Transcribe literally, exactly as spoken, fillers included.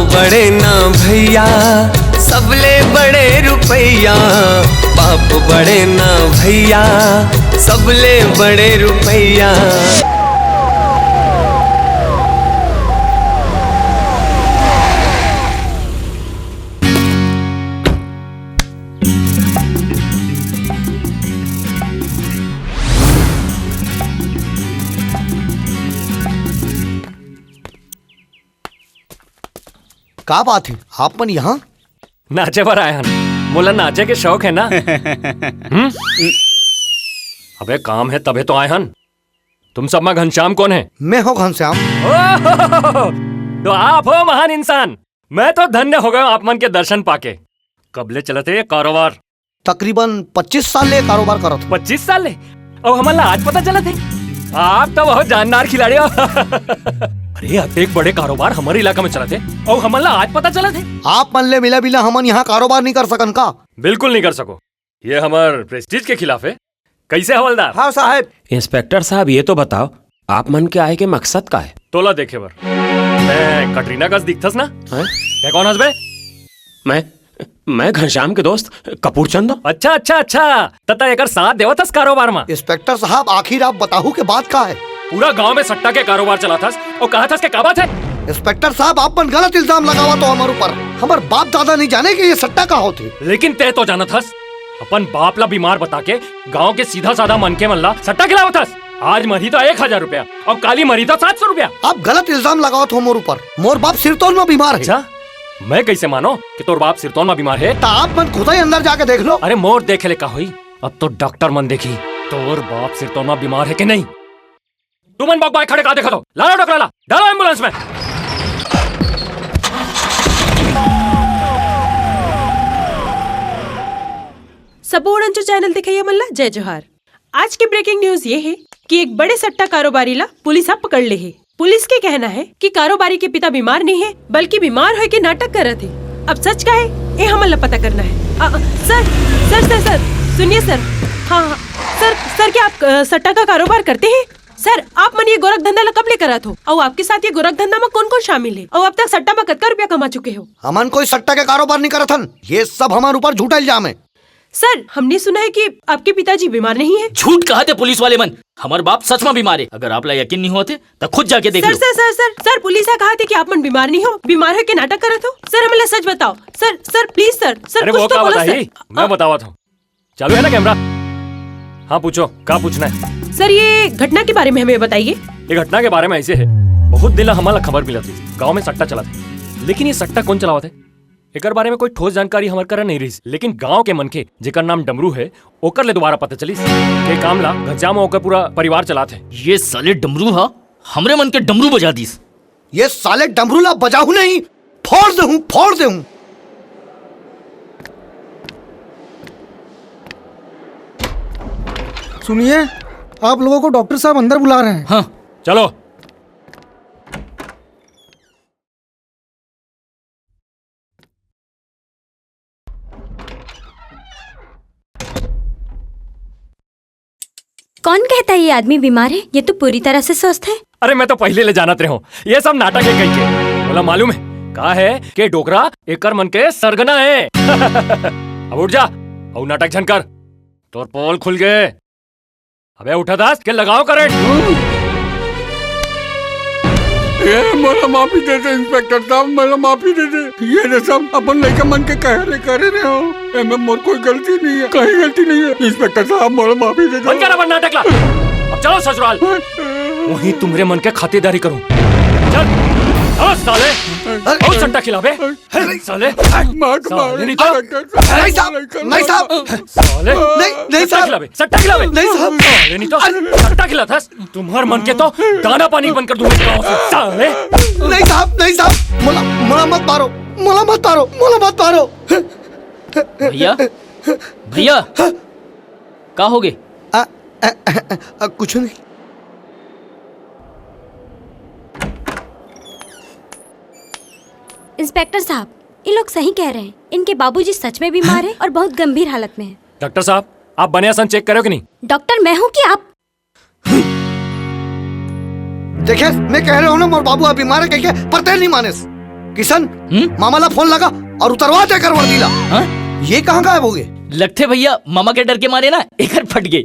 बड़े ना भैया, सबले बड़े रुपैया। बाप बड़े ना भैया, सबले बड़े रुपैया। का बात हे, आप मन यहाँ? नाचे बर आए हन। मोला नाचे के शौक हे ना। हम्म? अबे, काम हे तभे तो आए हन। तुम सब में घनश्याम कोन हे? मैं हों घनश्याम। ओहो, तो आप हो महान इंसान। मैं तो धन्य हो गया हूँ आप मन के दर्शन पाके। कब ले चलत हे ये कारोबार? तकरीबन पच्चीस साल ले कारोबार करत हूँ। पच्चीस साल ले? अउ हमन ला आज पता चलत हे? आप तो बहुत जानदार खिलाड़ी हो। अरे, अतेक बड़े कारोबार हमर इलाका में चलत हे, अउ हमन ला आज पता चलत हे? आप मन ले मिला बिना हमन यहाँ कारोबार नहीं कर सकन का? बिल्कुल नहीं कर सको, ये हमर प्रेस्टीज के खिलाफ हे। कैसे हवलदार? हाँ साहब। इंस्पेक्टर साहब, ये तो बताओ, आप मन के आए के मकसद का हे? तोला देखे बर। मैं कटरीना कस दिखथस ना? हैं? तैं कोन हस बे? मैं, मैं घनश्याम के दोस्त कपूर चंद। अच्छा, अच्छा, अच्छा। त तैं एकर साथ देवत हस कारोबार म? इंस्पेक्टर साहब, आखिर आप बताहू के बात का हे? पूरा गांव में सट्टा के कारोबार चलाथस अउ कहत हस के का बात हे? इंस्पेक्टर साहब, आप मन गलत इल्जाम लगावत हो हमर ऊपर। हमर बाप दादा नहीं जाने कि ये सट्टा का होथे। लेकिन तैं तो जानत हस, अपन बाप ला बीमार बता के गांव के सीधा साधा मनखे मन ला सट्टा खिलावत हस। आज मरही तो एक हजार रुपया, अब काली मरही तो सात सौ रुपया। आप गलत इल्जाम लगावत हो मोर ऊपर। मोर बाप सिरतोन में बीमार हे। अच्छा, मैं कैसे मानो कि तोर बाप सिरतोन में बीमार हे? त आप मन खुद ही अंदर जाके देख लो। अरे, मोर देखे ले का होई, अब तो डॉक्टर मन देखी। तोर बाप सिरतोन में बीमार हे कि नहीं? तुमन बकवास खड़े का देखत हो? लाओ डोकरा ला, डालो एम्बुलेंस में। सबो उड़न जो चैनल देखइया मन ला जय जोहार। आज के ब्रेकिंग न्यूज ये हे कि एक बड़े सट्टा कारोबारी ला पुलिस ह पकड़ ले हे। पुलिस के कहना हे कि कारोबारी के पिता बीमार नहीं हे, बल्कि बीमार होय के नाटक करत हे। अब सच का हे, ये हमन ला पता करना हे। अ, अ, सर, सर, सर, सर, सुनिए सर। हाँ, हाँ, सर, सर, क्या आप, अ, सट्टा का कारोबार करते हैं? सर, आप मन ये गोरख धंधा ला कब ले करत हो? अउ आपके साथ ये गोरख धंधा में कौन-कौन शामिल हे? अउ अब तक सट्टा में कतका रुपया कमा चुके हो? हमन कोई सट्टा के कारोबार नहीं करत हन। ये सब हमर ऊपर झूठा इल्जाम हे। सर, हमने सुना है कि आपके पिताजी बीमार नहीं है। झूठ कहत हे पुलिस वाले मन। हमर बाप सच में बीमार हे। अगर आप ला यकीन नहीं होत हे, त खुद जाके देख सर, लो। Sir, sir, sir, sir, police ह कहत हे कि आप मन बीमार नहीं हो, बीमार होय के नाटक करत हो। सर, हमन ला सच बताओ। Sir, sir, please sir, sir, अरे कुछ वो तो का बोलो बताही? सर। मैं अ, बतावत हूँ। चालू है ना कैमरा? हाँ, पूछो, का पूछना है? सर, ये घटना के बारे में हमें बताइए। ये घटना के बारे में ऐसे है, बहुत दिन ला हमन ला खबर मिलत रहिस, गांव में सट्टा चलत है, लेकिन ये सट्टा कौन चलावत है, एकर बारे में कोई ठोस जानकारी हमर करा नहीं रहिस। लेकिन गांव के मनखे, जेकर नाम डमरू है, ओकर ले दोबारा पता चलिस। के काम ला घनश्याम ओकर पूरा परिवार चलात है। ये साले डमरू हा हमरे मन के डमरू बजा दिस। ये साले डमरू ला बजाहू नहीं, फोड़ देहूं, फोड़ देहूं। सुनिए, आप लोगों को डॉक्टर साहब अंदर बुला रहे हैं। हाँ। चलो। कौन कहता है ये आदमी बीमार है? ये तो पूरी तरह से स्वस्थ है। अरे, मैं तो पहले ले जानत रहे हूँ, ये सब नाटक है कहीं के। बोला मालूम है का है के डोकरा एकर मन के सरगना है। अब उठ जा, अउ नाटक झन कर, तोर पोल खुल गए। अबे उठा दास, के लगाओ करंट। ए, मोला माफी दे दे इंस्पेक्टर साहब, मोला माफी दे दे। ये रे सब अपन लइका मन के कहे ले करे रहे हो। एमे मोर कोई गलती नहीं है, कहीं गलती नहीं है। इंस्पेक्टर साहब, मोला माफी दे दे। बंद कर अपन नाटक ला। अब चलो ससुराल। वहीं तुम्हरे मन के खातिरदारी करूं। चल, चलो साले। अरे, और सट्टा खिलावे। अरे, साले। मार, साले, मार, नहीं तो। इंस्पेक्टर साहब, नहीं साहब, नहीं साहब। साले। नहीं, नहीं सट्टा साहब। खिलावे, सट्टा खिलावे। नहीं साहब। साले, नहीं तो। अरे। सट्टा खिलाथस। तुम्हर मन के तो दाना पानी बंद कर दूंगा गाँव से, साले। नहीं साहब, नहीं साहब, मोला, मोला मत मारो, मोला मत मारो, मोला मत मारो। भैया, भैया, का हो गए? आ, आ, आ, आ, कुछ नहीं। इंस्पेक्टर साहब, ये लोग सही कह रहे हैं। इनके बाबूजी सच में बीमार हैं और बहुत गंभीर हालत में हैं। डॉक्टर साहब, आप बने असन चेक करो कि नहीं? डॉक्टर मैं हूँ कि आप? देखे, मैं कह रहा हूँ ना, मोर बाबू अभी बीमार है कह के, पर तैं नहीं मानेस। किशन, हम्म? मामा ला फोन लगा और उतरवा दे कर वर्दी ला। हाँ? ये कहाँ गायब हो गए? लगथे भैया, मामा के डर के मारे ना एकर फट गए।